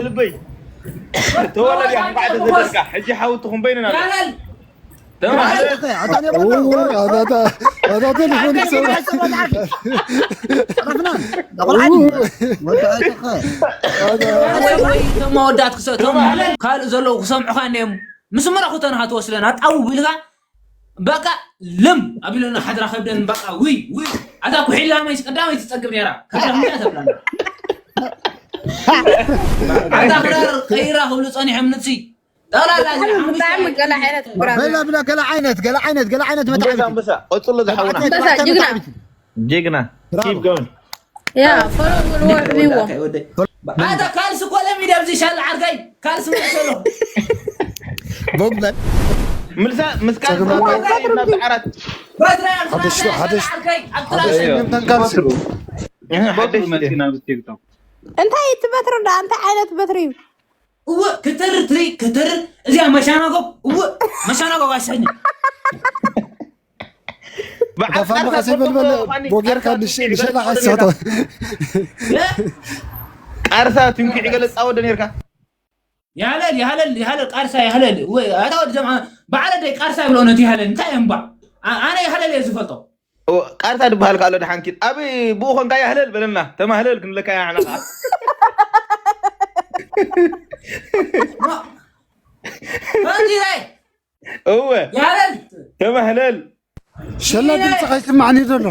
ልበይ ተወለድ ያ እንኳዕ ተዘደርካ ሕጂ ሓውትኹም በይንና ተማህለ ኣታ ኔሮ ኣታ ኣታ ኣታ ቴሌፎን ሰው መወዳት ክሰቶም ካልእ ዘለዉ ክሰምዑኻ እኒኦም ምስ ምረኹ ተንኻ ትወስደን ኣጣውቡ ኢልካ በቃ ልም ኣቢሉና ሓድራ ከብደን በቃ ውይ ውይ ኣታ ኩሒላ መይስ ቀዳመይ ትፀግብ ነራ ከብዳ ምንታይ ተብላና ኣታ ክዳር ቀይራ ክብሉ ፀኒሖም ንሲ ጠቕላላ እዚ ሓሙሽተ ብጣዕሚ ገለ ዓይነት ቁራብ በላ ብላ ገለ ዓይነት ገለ ዓይነት ገለ ዓይነት መትዓቢት ኣንበሳ ቀጽሎ ዝሓውና ኣንበሳ ጅግና ጅግና keep going ያ ፈረጉን ወዕቢዎ ኣታ ካልሲ እኮ ለሚደ ኣብዚ ሻል ዓርከይ ካልሲ መሰሎ ቦግበል ምልሳ ምስ ካልሲ እናተዓራት በትራ ሓደሽ- ሓደሽ- ዓርከይ ኣብ ሓደ ትራስ ስምንተን ካልሲ በትሪ መፂና ምስ ቲክቶክ እንታይ እቲ በትሪ ዳ እንታይ ዓይነት በትሪ እዩ እወ ክትር ትሪ ክትር እዚኣ መሻናጎ እወ መሻናጎ ዋሸኝ ተፋንዶ ካሰይ በልበል ቦጌርካ ንሸላ ሓሳቶ ቃርሳ ትንኪ ገለ ጻወደ ነርካ ያለል ያለል ያለል ቃርሳ ያለል ወይ ኣታ ወዲ ጀማ ባዓለ ደይ ቃርሳ ብሎ ነቲ ያለል እንታይ እምባ ኣነ ያለል እየ ዝፈልጦ ቃርሳ ድበሃል ካሎ ድሓንኪ ኣብ ብኡ ኮንካ ያህለል በለና ተማህለል ክንለካ ያዕና እንዲላይ እወ ያለል ተማህለል ሸላ ድምፅኻ ይስማዕኒ ዘሎ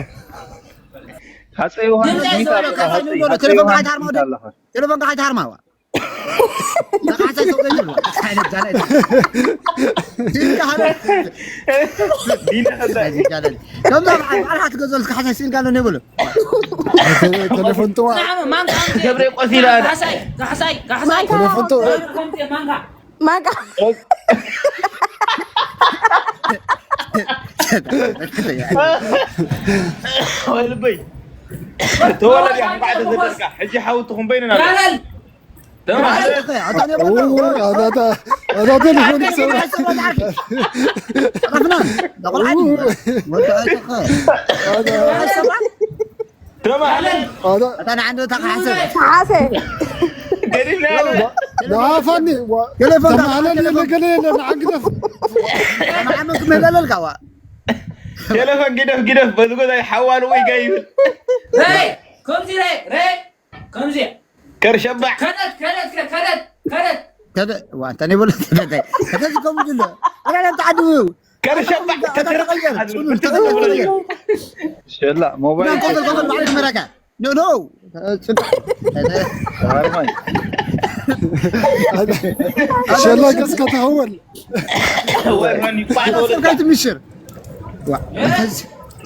ሃፀይ ዮሃንስ ድምፃ ሚት ይሰማዕ ኣለኻ ሃፀይ ቴሌፎን ሃፀይ ከዓ ዮሃንስ ታርማ ሚት ወደ- ኣለኻ ቴሌፎን ከዓ ይትሃርማ ዋ ንቃሓሳይ ሰው ገይሩ ዋ እንታይ ዓይነት ጃላ እዩ? ድምፅኻ ዶ- ዲና ከዛ እንታይ ዓይነት ጃላ እዩ? ከምዛ በዓል ባዕልኻ ትገዝኦ ልትካ ሓሳይ ስኢልካ ኣሎ ነበሎ ቴሌፎን ጥዋ ንዓመ ማንካ ገብረ ቆሲላ ካሕሳይ ካሕሳይ ካሕሳይ ቴሌፎን ጥዋ ከምዚ ማንካ ማንካ ወይ ልበይ ተወለድ ያ እንኳዕ ተዘደርካ ሕጂ ሓውትኹም በይንና ያለል ተማህለ ኣታ ቴሌፎን ሰው ረፍናን ደቆልዓኒ ወዲ ኣይተኸ ተማህለ እታ ንዓንዶ እታ ክሓሰብ ሓሰ ገዲፍና ያለ ንዓፋኒ ቴሌፎን ተማህለል የለ ገለ የለ ንዓግደፍ ንዓመት ክምህለለልካ ዋ ቴሌፎን ግደፍ ግደፍ በዚ ጎዛይ ሓዋሉ ወይ ጋይብል ሬ ከምዚ ሬ ሬ ከምዚ ከርሸባዕ ከደት ከደት ከደት ከደት ከደ ዋ እንተ ናይ በሎ ከደዚ ከምኡ ዝሎ ኣላ ተዓድሙ ከርሸባዕ ተተረቀየር ተቀየር ሸላ ሞባይል ኮፈል ኮፈል ባዕልክ መራካ ኖ ኖ ሃርማይ ሸላ ገጽካ ተኸወል ወይ ማን ይባል ሰብካ ይትምሽር ዋ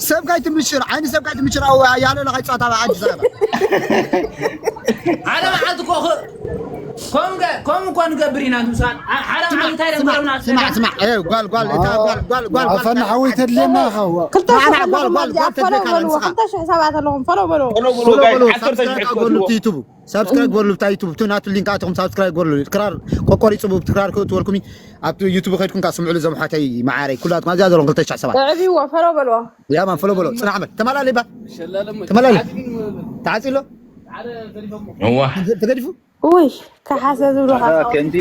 ሰብ ካይትምሽር ዓይኒ ሰብ ካይትምሽር ኣው ያለ ለካይ ጻታ ኣዲስ ኣበባ ሓደ መዓልቲ እኮ ኸ- ከምኡ ገ- ከምኡ እኮ ንገብር ኢና ንብሳን ሓደ መዓልቲ እንታይ ደንበረብና ስማዕ ስማዕ እ፣ ጓል ጓል እታ ጓል ጓል ጓል ጓል ኣፈና ሓወይ ተድልየና ኸዋ ክልተ ንዓና ሽሕ ጓል ኣለኹም ጓል ኣብዚኣ ጓል ፈለው ተድልየካ በልዎ ንስኻ ክልተ ሽሕ ሰባት ኣለኹም ፈለው በልዎ ሎ ብሎ ፎሎ ጋይ በሎ ዓሰርተ ሺሕ ሳብስክራይብ ክትወስድዎ በሉ እቲ ዩቱብ ሳብስክራይብ በሉ እታ ዩቱብ እቲ ናቱ ሊንክ ኣትኹም ሳብስክራይብ በሉ ክራር ቆቆሪ ጽቡብ ክራር ክእትወልኩም ኣብቲ ዩቱብ ከድኩም ካ ስምዑሉ ዘምሓተይ መዓረይ ኩላትኩም ኣብዚኣ ዘለኹም ክልተ ሽሕ ሰባት ኣዕብይዎ ፈለው በልዎ ያማን ፈሎ በሎ ጽናሕ ዓመት ተማላሊ ባ ተማላሊ ተዓጺሎ እዋ ተገዲፉ ውይ ከሓሰ ዝብሉኻ ከንቲ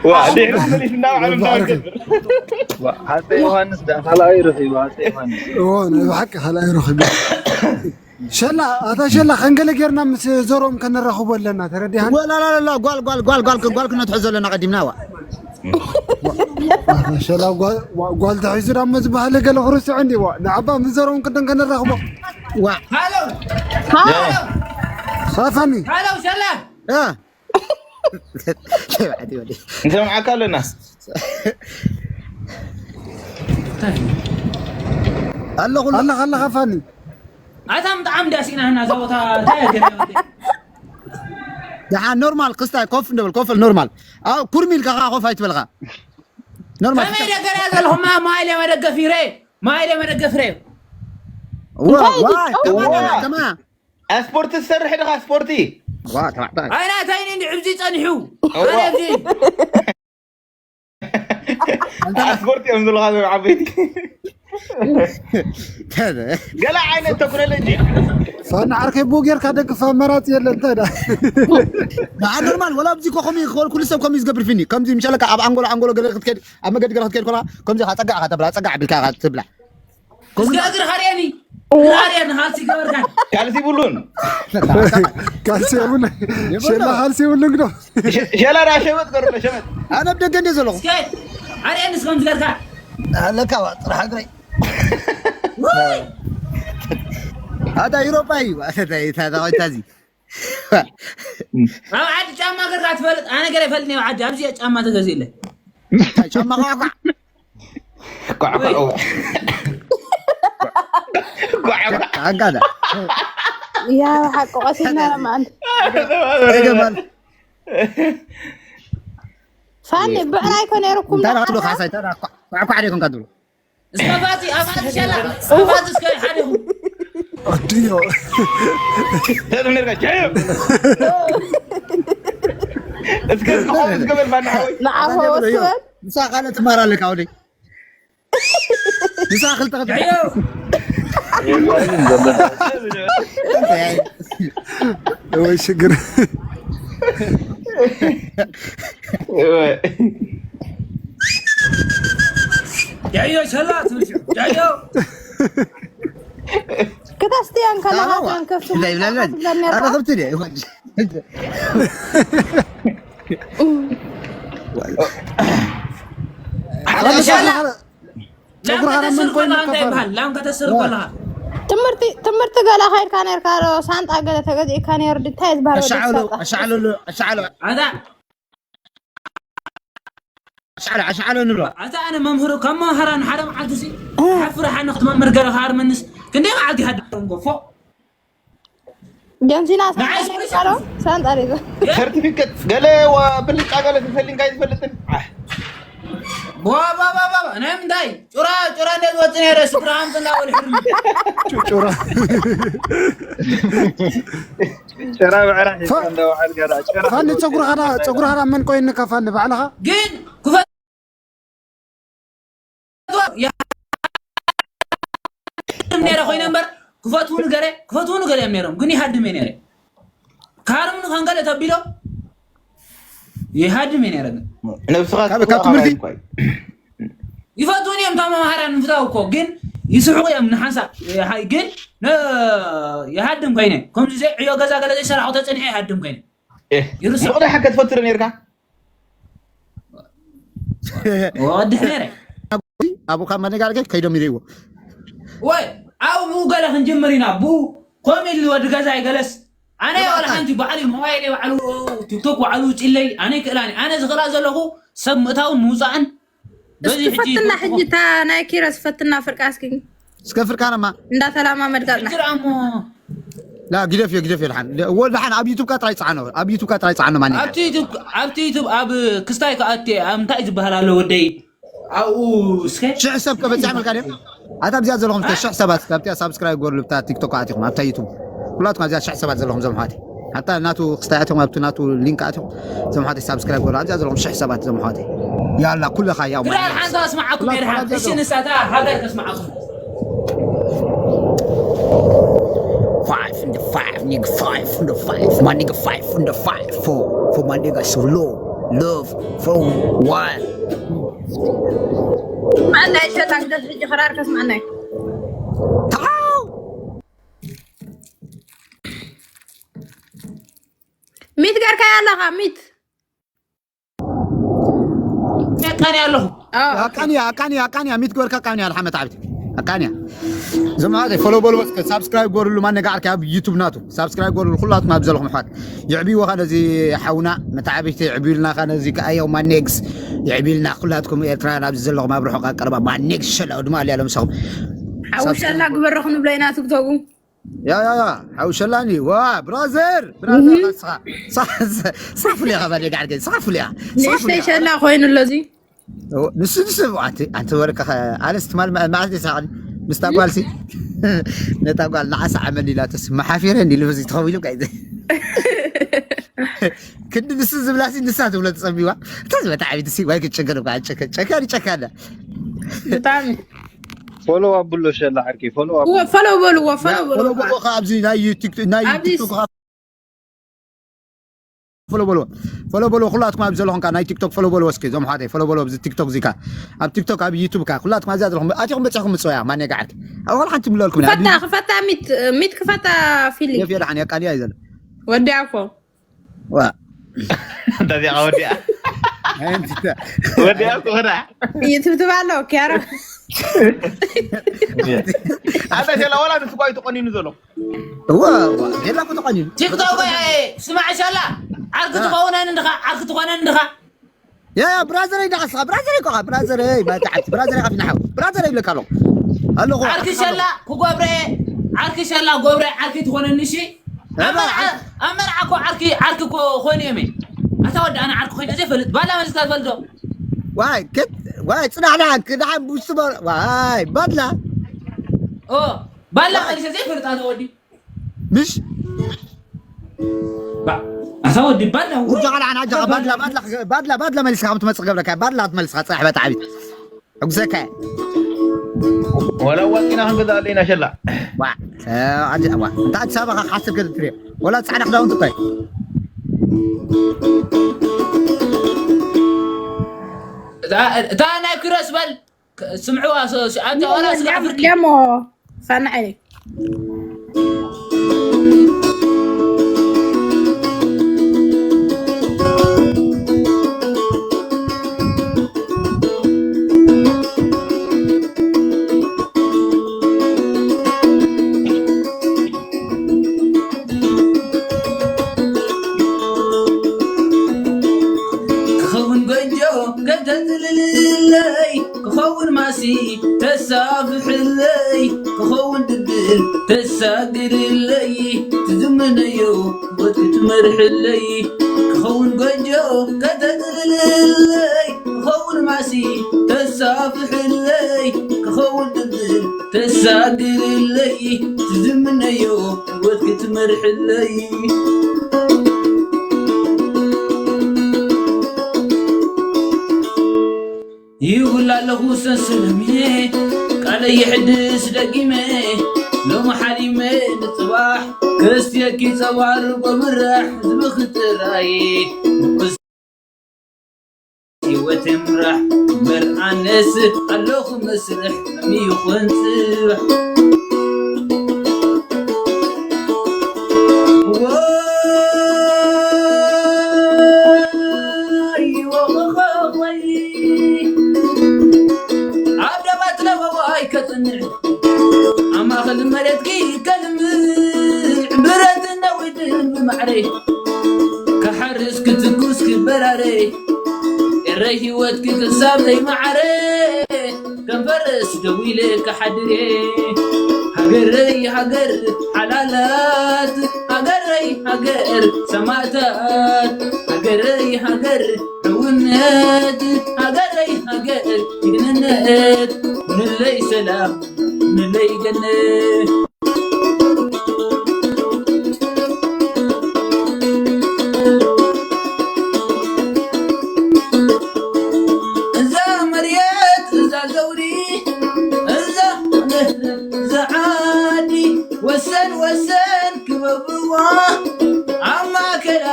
ዋ ድሕሪ መሊስ እንዳባዕሉ እንዳገብር ሃፀ ዮሃንስ ዳ ካልኣይ ረኺቡ ሃፀ ዮሃንስ እዎ ናይ ብሓቂ ካልኣይ ረኺቡ ሸላ ኣታ ሸላ ከንገለ ጌርና ምስ ዘሮም ከነራኽቦ ኣለና ተረዲሃን ወላላላ ጓል ጓል ጓል ጓል ጓል ክነትሖ ዘለና ቀዲምና ዋ ሸላ ጓል ተሒዙ ዳሞ ዝበሃለ ገለ ክርስዕ እንዲ ዋ ንዓባ ምስ ዘሮም ቅድም ከነራኽቦ ዋ ሃሎ ሳፋኒ ሃሎ ሸላ እ ንሰምዓካ ኣለና ኣለኹ ኣለኻ ኣለኻ ፋኒ ኣታ ብጣዕሚ ዳሲና ህና እዛ ቦታ እንታይ እያ ገለ ደሓ ኖርማል ክስታይ ኮፍ እንደበል ኮፍ ኖርማል ኣብ ኩርሚ ኢልካ ከዓ ኮፍ ኣይትበልካ ኖርማል ከመይ ደገር እያ ዘለኹማ ማይለ መደገፊ ረ ማይለ መደገፊ ረ ዋ ዋ ተማ ስፖርቲ ትሰርሕ ድኻ ስፖርቲ ዋ ተባዕታይ ኣይናተይኒ እንዲ ዕብዚ ጸኒሑ እዋ። ኣነ ኣብዚ ስፖርቲ እዮም ዘለኻ ዓበይቲ ገለ ዓይነት ተክኖሎጂ። ፋና ዓርከይ ብኡ ጌርካ ደግፍ ኣማራፂ የለን። እንታይ ደኣ? ደኣ ኖርማል፣ ወላ ኣብዚ እኮ ከምኡ ይኽእል፣ ኩሉ ሰብ ከምኡ እዩ ዝገብር ፊኒ። ከምዚ ምሸለካ ኣብ ኣንጎሎ፣ ኣንጎሎ ገለ ክትከድ፣ ኣብ መገዲ ገለ ክትከድ ኮላ፣ ከምዚ ኢኻ ጸጋዕኻ ተብላ፣ ጸጋዕ ቢልካ ኢኻ ትብላ። እስከ እግርኻ ርኤኒ። እግርኻ ርኤኒ፣ ሃልሲ ገበርካ። ካልሲ ብሉን። ካልሲ የብሉን። ሸላ ካልሲ የብሉን ግዶ። ሸ-፣ ሸላ ደኣ ሸመጥ ገሩለ፣ ሸመጥ። ኣነ ኣብ ደገ እንደ ዘለኹ። እስከ ኣርኤኒ እስከ ከምዚ ገርካ። ኣለካ ዋ፣ ጥራሕ እግረይ። ኣታ ኤውሮጳ እዩ። ኣታ፣ ኣታ፣ ኣታ፣ ኣታ፣ እዚ። ኣብ ዓዲ ጫማ ገርካ ትፈልጥ? ኣነ ገለ ይፈልጥ ነይ ዓዲ። ኣብዚ ጫማ ተገዚእለ። ጫማ ኳዕኳዕ። ኳዕኳዕ። ኳዕኳዕ። ኣጋዳ። ያ፣ ሓቂ ቀሲና ማን። ይገባል። ፋኒ፣ ብዕራይ እኮ ነይሩኩም እንታይ ደኣ? ደኣ ትብሉ ካሳ፣ እንታይ ደኣ ኳዕኳዕ ደይኮንካ ትብሉ? እስከ ፋቲ፣ ኣፋቲ ሸላ፣ ኣፋቲ እስከ ሓደ ይኹን። ኣድዮ። ተድም ነርካ፣ ጃዮ። እስከ፣ እስከ፣ እስከ በል፣ ባና ሓወይ። ንዓኹ ኣነ ብሎ፣ ወስበል። ንሳ ቃለ ትማር ኣለካ፣ ወደይ። ንሳ ክልተ ኸ-፣ ጃዮ። ወይ ሽግር። ጃዮ ሸላ ትብል ሽዑ። ጃዮ። ክተስትያን ከለኻ ሳላዋ። ከንከፍ እንታይ ይብላለን? ትብለኒ ነርካ? ኣረ፣ ከብቲ ድየ? ይኾን። ሓደ ሸላ። ጸጉሪ ላም ሃረም ምን ከተስር ኮይና ከለኻ እንታይ ከፋ-? ይበሃል? ላም ከተስር ከለኻ። ትምህርቲ፣ ትምህርቲ ገለ ኸይድካ ነርካ ዶ? ሳንጣ ገለ ተገዚእካ ነይሩ ዶ? እንታይ እዩ ዝበሃል ወዲ ኣሻዕሎ፣ ሳንጣ? ኣሻዕሎ፣ ኣሻዕሎ። ኣታ ኣሻዕሎ፣ ኣሻዕሎ ንብሎ። ኣታ ኣነ መምህሩ ካብ መምህራን ሓደ መዓልቲ ሲ ሓፍረ ሓነ ክትመምህር ገለ ክሃርመንስ ክንደይ መዓልቲ ይሃድም ጎፎ? ጀምሲና ንዓይ ሳንጣ ሪዛ። ሳንጣ ሪዛ። ሰርቲፊኬት ገለ ወ-፣ ብልጫ ገለ ተሰሊምካ ይትፈልጥን? ኣህ። ዋ፣ ዋ፣ ዋ፣ ዋ፣ ናይ ምንታይ? ጩራ፣ ጩራ እንደ ዝወጽእ ነይረ፣ ስድራ ሃምጽ እንዳበሉ ሕርም። ጩ-፣ ጩራ። ጭራ ብዕራ ሒዝካ ፋ-፣ እንዳወዓል ገራ ጭራ ፋኒ፣ ጸጉርኻ ዳ-፣ ጸጉርኻ ዳ መን ቆይንካ ፋኒ፣ ባዕልኻ? ግን ክፈ-፣ ነይረ ኮይነ እምበር፣ ክፈትውኒ ገለ፣ ክፈትውኒ ገለ እዮም ነይሮም፣ ግን ይሃድም እየ ነይረ። ካርምኒ ከንገለ ተቢሎ፣ ይሃድም እየ ነይረ ግን። ነብስኻ ካብ፣ ካብ ትኽእሎ ትምህርቲ ኣባል እኳ እዩ። ይፈትውኒ እዮም፣ እቶም መምሃራን ምፍታው እኮ፣ ግን ይስሕቑ እዮም ንሓንሳእ። ይሃ-፣ ግን ነ-፣ ይሃድም ኮይነ። ከምዚ ዘይ ዕዮ ገዛ ገለ ዘይሰራሕኩ ተጸኒሐ ይሃድም ኮይነ። ኤህ፣ ይርሳዕ። ምቕዳሕ ከትፈትር ነይርካ? ወድሕ ነይረ። ኣብኡ ካብ መነጋርገ ከይዶም ይርእይዎ። ወይ፣ ኣብኡ ገለ ክንጅምር ኢና። ብኡ ኮም ኢሉ ወዲ ገዛይ ገለስ። ኣነ ወላ ሓንቲ ባዕሉ ሞባይል ባዕሉ ቲክቶክ ባዕሉ ውጭለይ። ኣነ ይክእላኒ። ኣነ ዝኽእላ ዘለኹ ሰብ ምእታውን ምውፃእን። እስኪ በዚ ሕጂ ፈትና፣ ሕጂ እታ ናይ ኪሮስ ፈትና ፍርቃ እስኪ። እስከ ፍርቃ ነማ። እንዳተላማመድካ ጽና። ሕጂ ደኣ እሞ። ላ፣ ግደፍዮ፣ ግደፍዮ፣ ደሓን። ወ-፣ ደሓን ኣብ ዩቱብካ ጥራይ ጸዓኖ። ኣብ ዩቱብካ ጥራይ ጸዓኖ፣ ማን ይሓ-? ኣብቲ ዩቱብ፣ ኣብቲ ዩቱብ፣ ኣብ ክስታይ ክኣቲ፣ ኣብ እንታይ ዝበሃል ኣሎ ወደይ? ኣብኡ እስከ። ሽሕ ሰብ ከበጽሕ መልካ ድዮም? ኣታ ኣብዚኣ ዘለኹም እስከ ሽሕ ሰባት፣ ኣብቲኣ ሳብስክራይብ ግበሩሉ፣ ኣብታ ቲክቶክ ኣቲኹም፣ ኣብታ ዩቱብ። ኩላትኩም ኣብዚኣ ሽሕ ሰባት ዘለኹም፣ እዞም ኣሕዋተይ። ኣታ ናቱ ክስታይ ኣቲኹም፣ ኣብቲ ናቱ ሊንክ ኣቲኹም፣ እዞም ኣሕዋተይ ሳብስክራይብ ግበሩ። ኣብዚኣ ዘለኹም ሽሕ ሰባት፣ እዞም ኣሕዋተይ። ያላ፣ ኩለኻ ያው ግዳ ማይ ሓንሳ ኣስማዓኩም ኩላትኩም የድሓን። ኣብዚኣ እሺ፣ ዘለኹም። ንሳታ ሃገር ከስማዓኩም። Five in the five, nigga, five in the five. My nigga, five in the five. For, for my nigga, so low. Love, for one. ስምዓና ይሸላ ግደፍ፣ ሕጂ ክራር ከስምዓና እዩ። ታው! ሚት ገርካያ ኣለኻ፣ ሚት። ቀን ያለኹ። ኣዎ። ኣቃንያ፣ ኣቃንያ፣ ኣቃንያ፣ ሚት ገርካ ኣቃንያ፣ ኣልሓመት ዓብቲ። ኣቃንያ። ዘማዕደ ፎሎ በሉ፣ እስከ ሳብስክራይብ ጎርሉ፣ ማን ነጋ ዓርኪ ኣብ ዩቱብ ናቱ። ሳብስክራይብ ጎርሉ፣ ኩላትኩም ኣብ ዘለኹም ኣሕዋት። የዕብይዎ ኸ ነዚ ሓውና፣ መተዓብይቲ የዕብዩልና ኸ ነዚ ከኣየው ማኔግስ። የዕብዩልና ኩላትኩም ኤርትራውያን ኣብዚ ዘለኹም ኣብ ርሑቕ ኣብ ቀረባ ማኔግስ ሸላኡ ድማ ኣልያ ለምሰኹም። ሓው ሸላ ሳብስክራይብ ግበሮ ክንብሎ ኢና ትግተጉ። ያ፣ ያ፣ ያ፣ ሓው ሸላኒ፣ ዋ፣ ብራዘር፣ ብራዘር፣ እህ። ሳ-፣ ሳ-፣ ሳ-፣ ሳፍልያ ኸ ባዴ ጋር ገ-፣ ሳፍልያ፣ ንእሽተይ ሳፍልያ። ሸላ ኮይኑ ኣሎ እዚ። ኦ፣ ንሱ፣ ንሱ፣ ኣንቲ፣ ኣንቲ ወረቀ ኸ-፣ ኣነስ ትማል መ-፣ መዓልቲ ሳቕኒ፣ ምስታ ጓልሲ፣ ነታ ጓል ንዓሳ ዓመል ኢላትስ፣ መሓፊረ እንዲ ልብዚ ትኸውን ኢሉ ጋይዘ። ክንዲ ንሱ ዝብላሲ፣ ንሳ ትብሎ ትጸቢዋ። እታ ዝበታ ዓቢትሲ፣ ዋይ፣ ክትጨከን እኳ፣ ጨከ-፣ ጨካን፣ ጨካን። ብጣዕሚ። ፎሎ ኣብሎ ሸላ ዓርኪ፣ ፎሎ ኣብሎ። ፈሎ በልዎ፣ ፈሎ ፎሎ በልዎ። በልዎ። ከ ኣብዚ ናይ ዩቲክ ናይ ኣብዚ ቲክቶክ ከ ፎሎ በልዎ። ፎሎ በልዎ። ኩላትኩም ኣብዚ ዘለኹም ከ ናይ ቲክቶክ ፎሎ በልዎ እስኪ፣ እዞም ሓተይ ፎሎ በልዎ። ኣብዚ ቲክቶክ ዚካ ኣብ ቲክቶክ ኣብ ዩቱብ ከ ኩላትኩም ኣብዚ ዘለኹም ኣቲኹም በጻኹም ምጽወያ ማን የጋዓት። ኣብ ኋላ ሓንቲ ምለልኩም ክፈታ ክፈታ ሚት ሚት ክፈታ ፊሊ የፍየዳ ሓን ያቃልያ ይዘለ ወዲያ እኮ ዋ እንታዚኣ ወዲኣ ኣይንትተ ወዲኣ ኮና ይትብትብ ኣሎ ኪያሮ። ኣታ ሸላ ወላ ንሱ ኳይ ተቆኒኑ ዘሎ ዋ ዋ ጀላ ከተቆኒ ቲክቶክ ስማዕ ሻላ ዓርኪ ትኸውነን እንድኻ ዓርኪ ትኾነን እንድኻ ያ ያ ብራዘረይ ዳሓስኻ ብራዘረይ ኮኻ ብራዘረይ ባታዓት ብራዘረይ ካፊና ሓው ብራዘረይ ይብለካ ኣለኹ ኣለኹ ዓርኪ ሸላ ክጎብረ ዓርኪ ሸላ ጎብረ ዓርኪ ትኾነኒ እሺ ኣብ መርዓ ኣብ መርዓ እኮ ዓርኪ ዓርኪ እኮ ኾይኑ እየ ኣታ ወዲ ኣነ ዓርኪ ኮይነ ዘይፈልጥ ባላ መልስካ ትፈልጦ ዋይ ከት ዋይ ጽናሕና ክዳሓ ቡስቲ ዋይ ባድላ ኦ ባላ መልሰ ዘይፈልጥ ኣታ ወዲ ምሽ ኣታ ወዲ ባላ ውጃ ቃል ዓና ጃ ባድላ ባድላ ባድላ ባድላ መልስካ ከም ትመጽእ ገብረካ ባድላ ትመልስካ ጽራሕ በጣዕሚ ሕጉሰካ ወላ ዋጢና ክንገዛ ኣለና ሸላ ዋ ኣጀ ዋ እንታ ኣዲስ ኣበባ ካሓስብ ከትትሪዮ ወላ ጻዕዳ ክዳውንቲ እኮ እታ ናይ ክረስ በል ስምዕዋ ኣንተ ወላ ስለ ፍርቂ ደሞ ሳና ዓይነይ ክኸውን ጎጆ ከተጽልለይ ክኸውን ማሲ ተሳፍሕለይ ክኸውን ድብል ተሳግርለይ ትዝምነዮ ወትትመርሕለይ ክኸውን ጎጆ ከተጽልለይ ክኸውን ማሲ ተሳፍሕለይ ክኸውን ድብል ተሳግርለይ ትዝምነዮ ወትትመርሕለይ ይብላ ኣለኹ ሰንሰለምየ ቃለይ የሕድስ ደጊመ ሎሚ ሓሊመ ንፅባሕ ከስትየኪ ፀባር ጎብራሕ ዝብኺ ጥራይ ህይወት ይምራሕ እምበር ኣነስ ኣለኹ መስርሕ ከመይ ይኹን ፅባሕ ኣብ ማእኸል መሬትኪ ከልምዕ ብረትን ነዊትን ብማዕረይ ክሓርስ ክትኩስ ክበራረይ ኤረይ ህይወትኪ ክሳብ ዘይማዕረ ከም ፈረስ ደው ኢለ ክሓድር እየ ሃገረይ ሃገር ሓላላት ሃገረይ ሃገር ሰማእታት ሃገረይ ሃገር ሕውነት ሃገረይ ሃገር ጅግንነት ንለይ ሰላም ንለይ ገነት እዛ መርየት እዛ ዘውዲ እዛ እዛ ዓዲ ወሰን ወሰን ክበብዋ ኣብ ማእከላ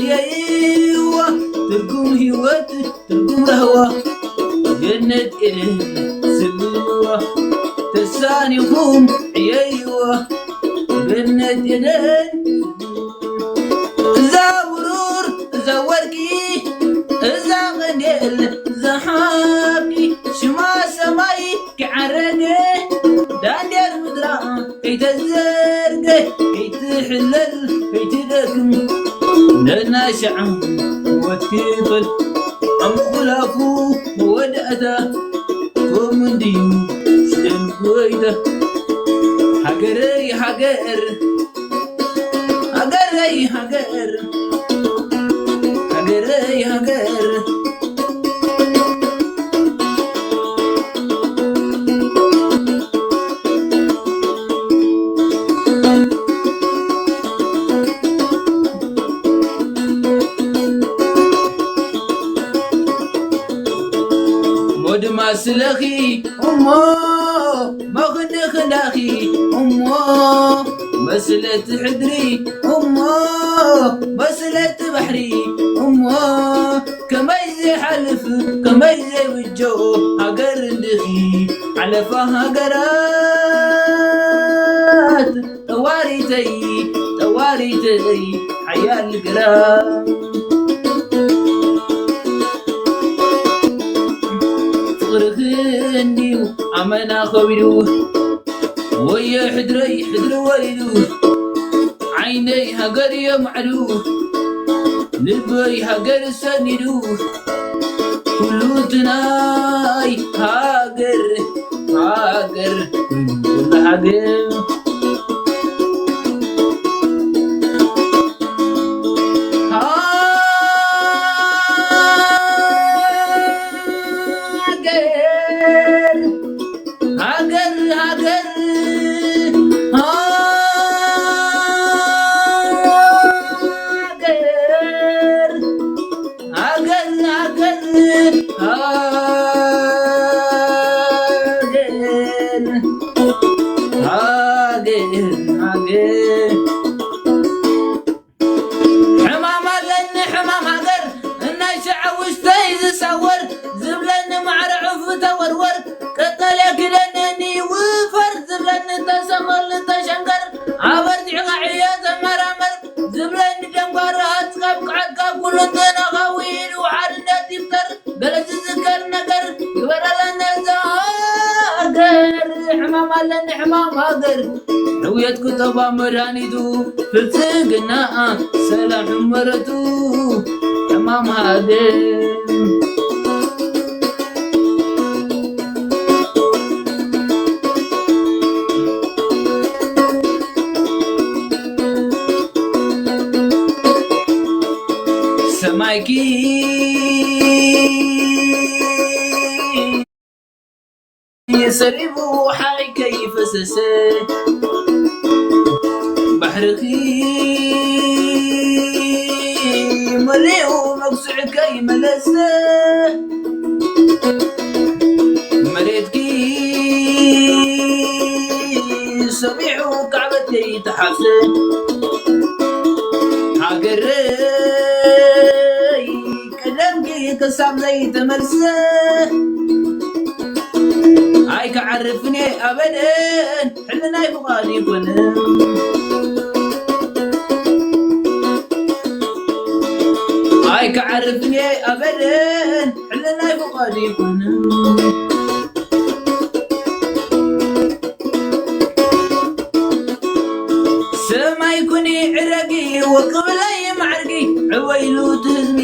የይዋ ትርጉም ህይወት ትርጉም ረህዋ ገነት ኤደን ስምዋ ተሳኒኹም ዕየይዋ ገነት ኤደን እዛ ብሩር እዛ ወርቂ እዛ ቀንዴል እዛ ሓቂ ሽማ ሰማይ ክዓረገ ዳንዴር ምድራ ከይተዘርገ ከይትሕለል ከይትደክም ነናሸዓ ወትክፈል ኣምኹላፉ መወዳእታ ከምኡ እንድዩ ስደን ጎይታ ሃገረይ ሃገር ሃገረይ ሃገር ሃገረይ ሃገር ሞድማ ስለኺ እሞ ክንዲ ክንዳኺ እሞ መስለቲ ሕድሪ እሞ መስለቲ ባሕሪ እሞ ከመይ ዘይሓልፍ ከመይ ዘይብጆ ሃገር እንድኺ ሓለፋ ሃገራት ጠዋሪተይ ጠዋሪተይ ሓያል ግራት ፍቕርኺ እንድዩ ኣመና ከቢዱ ወየ ሕድረይ ሕድሪ ወሪዱ ዓይነይ ሃገር የማዕዱ ልበይ ሃገር ሰኒዱ ኩሉ ትናይ ሃገር ሃገር ኩሉ ሃገር ሃገር ሃገር ሃገር ሃገር ሃገር ሃገር ሃገር ሃገር ሕማም ኣለኒ ሕማም ሃገር እናይ ሽዓ ውሽተይ ዝሰወር ዝብለኒ ማዕረ ዕፉ ተወርወር ቀጠልያ ክደነኒ ውፈር ዝብለኒ ተሰቐል ተሸንገር ኣበርቲዕኻ ዕዮ ተመራመር ዝብለኒ ደንጓሮ ሃጽቃብ ክዓትካ ኩሉ ጥነኻ ውኢሉ ሓድነት ይፍጠር ገለ ዝዝከር ነገር ግበረለና እዛ ሃገር ሕማም ኣለኒ ሕማም ሃገር ሕውየት ክጠባ መድሃኒቱ ብልጽግና ሰላም ሕመረቱ ሕማም ሃገር ሰማይኪ ሰሪቡ ሓይ ከይፈሰሰ ባሕርኺ መሊኡ መጉስዕ ከይመለሰ መሬትኪ ሰሚዑ ካዕበት ከይተሓፍሰ ሃገረይ ቀደምኪ ክሳብ ዘይተመልሰ ኣይክዓርፍን እየ ኣበደን ሕልናይ ፍቓድ ይኹን ኣይክዓርፍን እየ ኣበደን ሕልናይ ፍቓድ ይኹን ሰማይ ኩኒ ዕረጊ ወቅብለይ ማዕርጊ ዕወይሉ እቲ ህዝቢ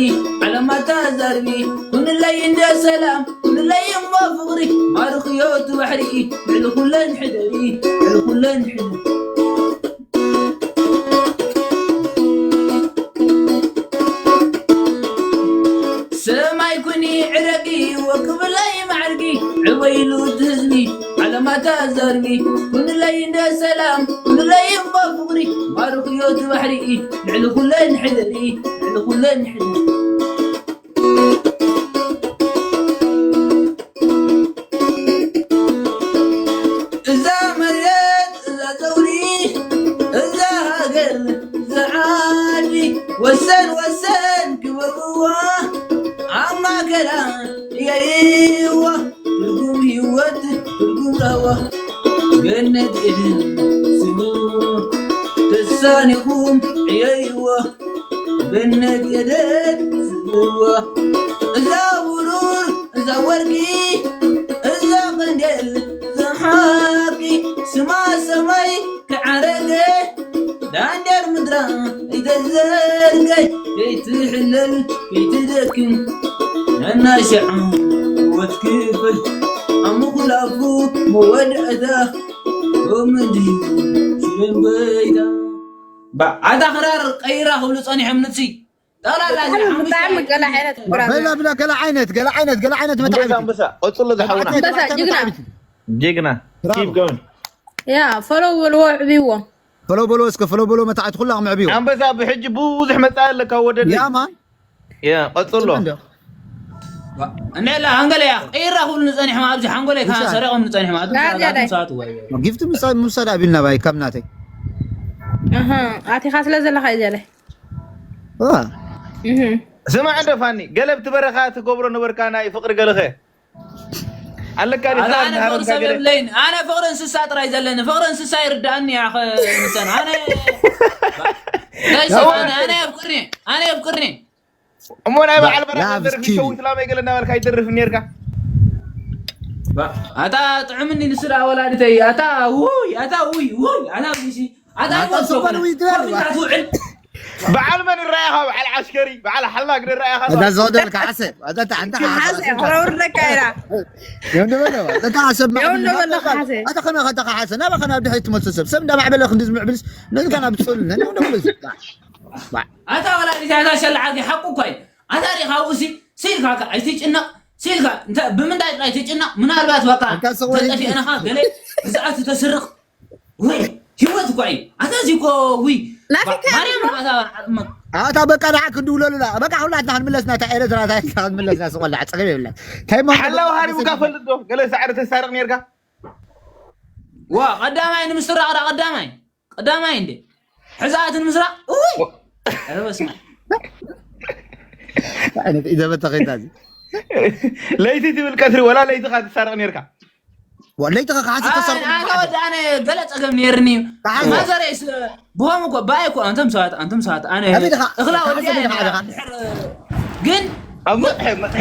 ዓለማታ ዛርቢ ኩንለይ እንደ ሰላም ኩንለይ እሞ ፍቕሪ ማርኽዮ እቲ ባሕሪ ልዕሊ ኩለን ሕደሪ ልዕሊ ኩለን ሕደሪ ሰማይ ኩኒ ዕረጊ ወክብለይ ማዕርጊ ዕበይሉ እቲ ህዝቢ ዓለማታ ዘርጊ ኩንለይ እንደ ሰላም ኩንለይ እሞ ፍቕሪ ማርኽዮ እቲ ባሕሪ ልዕሊ ኩለን ሕደሪ ልዕሊ ኩለን ሕደሪ እዛ መሬት እዛ ጸውሪ እዛ ሃገር ዝዓዲ ወሰን ወሰን ግበርዋ ኣብ ማእከላ የይዋ ትርጉም ህይወት ትርጉም ራዋ ገነት ኤድን ስሙ ተሳኒኹም ዕየይዋ ገነት ኤደን ዝብልዋ እዛ ብሩር እዛ ወርቂ እዛ ቀንዴል እዛ ሓቂ ስማ ሰማይ ክዓረገ ዳንዴር ምድራ ይተዘርገ ከይትሕለል ከይትደክም ነናሻዕ ወትክፍል ኣምኹላፉ መወድእታ ከምንድዩ ሽበንበይታ ኣታ ክራር ቀይራ ክብሉ ጸኒሖም ንሲ ጠቕላላ እዚ ሓሙሽተ ብጣዕሚ ገለ ዓይነት ክራር በላ ብላ ገለ ዓይነት ገለ ዓይነት ገለ ዓይነት መታዕቢት እዩ። ኣንበሳ ቀጽሎ ዝሓውና ኣንበሳ ጅግና ጅግና ብራቮ። Keep going ያ ፎሎው በልዎ ኣዕብይዎ ፈሎ በሎ እስከ ፈሎ በሎ መታዕት ኩላ ምዕብዮ ኣንበሳ ብሕጂ ብዙሕ መጻኢ ኣለካ ወደደይ ያማ ያ ቀጽሎ እንዶ እንዴላ ሃንገለ ያ ቀይራ ክብሉ ንጸኒሖም ኣብዚ ሓንጎለይ ከኣ ሰሪቖም ንጸኒሖም ኣቱም ጋር ሰባት ያዳይ። ኣቱም ሰባት ወይ ጊፍት ምሳ- ምውሰድ ኣቢልና ባይ ካብ ናተይ ኣሃ ኣቲኻ ስለ ዘለኻ እዩ ዘለ ዋ እህ ስማዕ እንደ ፋኒ ገለ ብቲ በረኻ ትገብሮ ነበርካ ናይ ፍቅሪ ገለኸ ኣለካ ዲኻ ኣነ ኣነ ፍቅሪ እናሃረምካ ሰብ ገለ የብለይን ኣነ ፍቅሪ እንስሳ ጥራይ ዘለኒ ፍቅሪ እንስሳ ይርዳእኒ ያኸ ምሰን ኣነ ናይ ሰብ ኣነ ኣነ የፍቅርኒ ኣነ የፍቅርኒ እሞ ናይ በዓል በረኻ ላቭ ደርፊ ኪል። ሸዊት ላመይ ገለ እናበልካ ይደርፍ ነርካ ኣታ ጥዕምኒ ንስራ ወላዲተይ ኣታ ውይ ኣታ ውይ ውይ ኣታ ውይ ኣታ ኣታ ይሞት ስኳር ዝኾነ ውይ ትበል። ኮፍ ኢልካ ትውዕል በዓል መን ይረኣያኻ በዓል ዓስከሪ በዓል ሓላግ ንረኣያኻ እዛ ዝወደልካ ሓሰብ እዛ ኣንተ ሓሰ ክረውርለካ ኢና የውንደበለ እታ ሓሰብ የውንደበለ ሓሰ ኣታ ከመ ከተካ ሓሰብ ናባኻ ናብ ድሕሪት ትመልሶ ሰብ ሰብ እንዳማዕበለ ክንዲ ዝምዕብልስ ነዚ ከና ብትሰሉ ነን የውንደበለ ኣታ ወላዲት ኣታ ሸላዓት ሓቁ እኮ እዩ ኣታ ሪኻ ውሲ ሲልካ ኣይትጭነቕ ሲልካ እንተ ብምንታይ ጥራይ ትጭነቕ ምናልባት በቃ ኣታ ሰው ወይ- ተጠፊእንኻ ገለ ብዛዕባ ተስርቕ ወይ ህይወት እኮ እዩ ኣታ እዚ እኮ ውይ ናፊካ ማርያም ኣለዎ። ኣታ ዓቕመ ኣታ በቃ ንዓ ክንድውለሉላ በቃ ሁላትና ክንምለስና እታ ኤረትራ እንታይ ክንምለስና ስቆላ ፀገም የብላ እንታይ ማ ሓላው ሃሪሙካ ፈልጥ ዶ ገለ ሳዕሪ ተሳርቕ ነርካ ዋ ቀዳማይ ንምስራቕ ዳ ቀዳማይ ቀዳማይ እንዴ ሕዛኣትን ምስራቕ እውይ ኧረ በስመ ዓይነት ኢዘበ ተኸይዳ እዚ ለይቲ ትብል ቀትሪ ወላ ለይትኻ ትሳርቕ ነርካ ወለይቲ ከ ክሓስብ ተሰርቁ ኣነ ወዲ ኣነ ገለ ጸገም ነይርኒ እዩ ተሓስብ። ማዘረይስ ብሆም እኮ ባይ እኮ ኣንተም ሰባት ኣንተም ሰባት ኣነ ኣበይ ድኻ? እኽላ ወዲ ተሓስብ ድኻ ድኻ? ግን ኣብ መጥሐ መጥሐ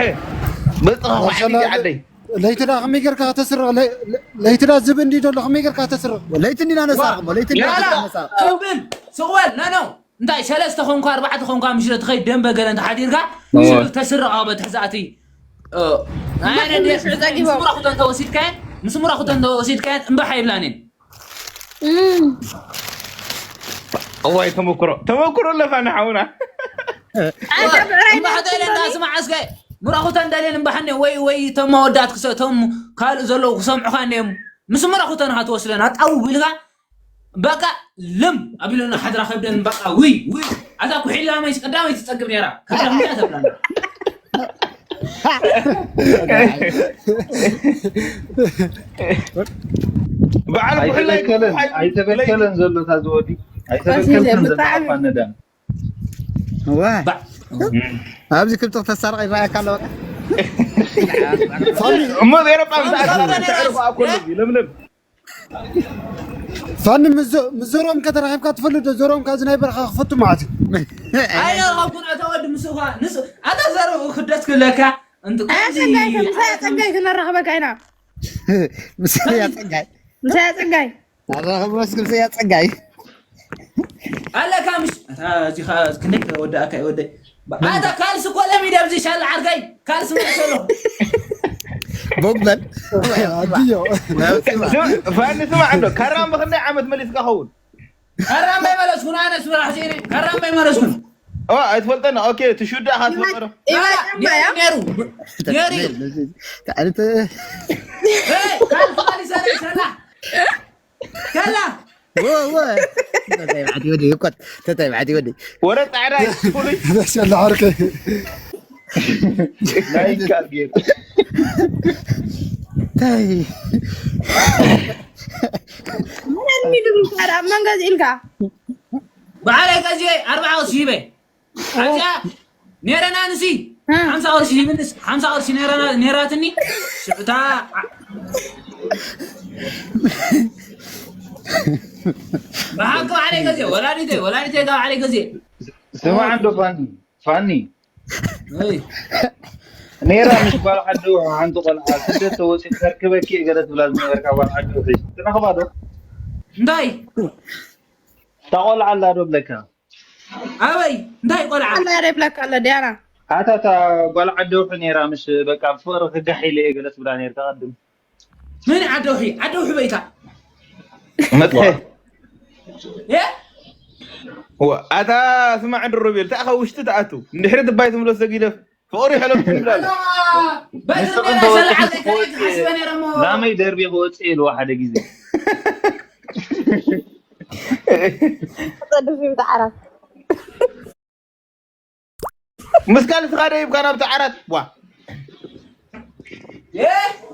መጥኻ ኳዕቲ ዓደይ ለይትዳ ከመይ ጌርካ ከተስርቕ ለይትዳ ዝብ እንዲ ዘሎ ከመይ ጌርካ ተስርቕ ለይቲ እንዲና ነሳርቕ እሞ ለይቲ እንዲና ያላ ነሳርቕ ስቕ በል ስቕ በል ኖ ኖ እንታይ ሰለስተ ኾንኳ ኣርባዕተ ኾንኳ ምሽት ትኸይድ ደንበ ገለ እንተ ሓዲርካ እወ። ተስርቕ ኣብ ትሕዛእቲ ምሽ ዘጊቦም። ምስ ሙራኹተ እንተወሲድካየን ምስ ሙራኹተ እንተወሲድካየን እምባሕ ኣይብላንን እዋይ ተመክሮ ተመክሮ ኣለፋ ንሓውና እምባሕ ተይለና ስማዕ እስከ ሙራኹተ እንደልየን እምባሕ እነ ወይ ወይ እቶም መወዳት ክሰ እቶም ካልእ ዘለዉ ክሰምዑኻ እኒኦም ምስ ሙራኹተን ኻ ትወስደን ኣጣው ኢልካ በቃ ልም ኣቢሉና ሓድራ ከብደን በቃ ውይ ውይ ኣዛ ኩሒላ መይስ ቀዳመይ ትጸግብ ነራ ከዛ ምንታይ ተብላና በዓል ኩሕላይ ኣይተበከለን ኣይተበከለን ዘሎ እታ ዝወዲ ቀሲለ ኣይተበከልክን ዘሎ ብጣዕሚ። ኣፋ ነዳም ዋ ኣብዚ ክብቲ ክተሳርቕ ይረኣየካ ኣሎ በቃ እሞ ኤሮጳ ምሳዕርፋ ኮሉ ለምለም ፋኒ ምስ ዘ- ምስ ዘሮም ከተራኺብካ ትፈልጥ ዶ ዘሮም ካብዚ ናይ በረኻ ክፈቱ ማለት እዩ ኣይ ረኸብኩን ኣታ ወዲ ምስ እኳ ንስ ኣታ ዘረቡ ክደት ክብለካ እንት ኣያ ጸጋይ ከምሳያ ጸጋይ ክነራኽበካ ኢና ምሳያ ጸጋይ ምሳያ ጸጋይ ኣራኸብ መስክ ምሳያ ጸጋይ ኣለካ ምሽ ኣታ እዚኻ ክንደይ ወዳእካ እዩ ወደይ ኣታ ካልሲ እኮ ለሚድ ኣብዚ ሻላ ዓርከይ ካልሲ መሰሎ ቦግበል ኣድዮ ፋኒ ስማዕ እንዶ ካራም ብክንደይ ዓመት መሊስካ ኸውን ካራምባይ መለስኩን ኣነ ስራሕ ሲኒ ካራምባይ መለስኩን ኦ ኣይትፈልጠና ኦኬ ትሹዳ ካ ትፈልጠ ኢባ ጫምባያ ነሩ ነሪ ታሪተ ካልሲ ካልሲ ሰላ ሰላ ወ ወ ተታይ ባዕቲ ወዲ ይቆጥ ተታይ ባዕቲ ወዲ ወረ ጻዕዳ ፍሉይ ተሸላ ዓርከይ ናይ ካልጌር ታይ ምን ሚሉ ምሳዳ ኣብ መንገዚ ኢልካ በዓል ገዜ ኣርባዓ ቅርሺ ሂበ ኣብዚኣ ነረና ንሲ ሓምሳ ቅርሺ ሂብንስ ሓምሳ ቅርሺ ነረና ነራትኒ ሽዕታ ብሓቂ ባዕለይ ገዜ ወላዲተይ ወላዲተይ ጋ ባዕለይ ገዜ ስማዕ እንዶ ፋኒ ፋኒ እይ ነይራ ምስ ጓል ዓዲ ውሑ ሓንቲ ቆልዓ ስደት ተወፂኡ ከርክበኪ እየ ገለ ትብላ ዝነበርካ ጓል ዓዲ ውሑ ትረኽባ ዶ እንታይ እታ ቆልዓ ኣላ ዶ ብለካ ኣበይ እንታይ ቆልዓ ኣላ ሬብለካ ኣሎ ዲያና ኣታ እታ ጓል ዓዲ ውሑ ነይራ ምስ በቃ ብፍቕሪ ክጋሕ ኢለ እየ ገለ ትብላ ነርካ ቅድም መን ዓደውሒ ዓደውሒ በይታ መጥሐ የ ኣታ ስማዕ እንዶ ሮቤል ታእኻ ውሽጢ ትኣቱ እንድሕሪ ትባይ ትምለስ ዘጊደፍ ፍቕሪ ሕለፍ ትብላለ በትርቤላ ሸልዓ ዘይከረይ ክሓስበ ነይረ እሞ ላመይ ደርቢ ክወፅእ ኢልዋ ሓደ ግዜ ጸድፍ ይብታ ዓራት ምስ ካልስኻ ደ ይብካ ናብቲ ዓራት ዋ እ?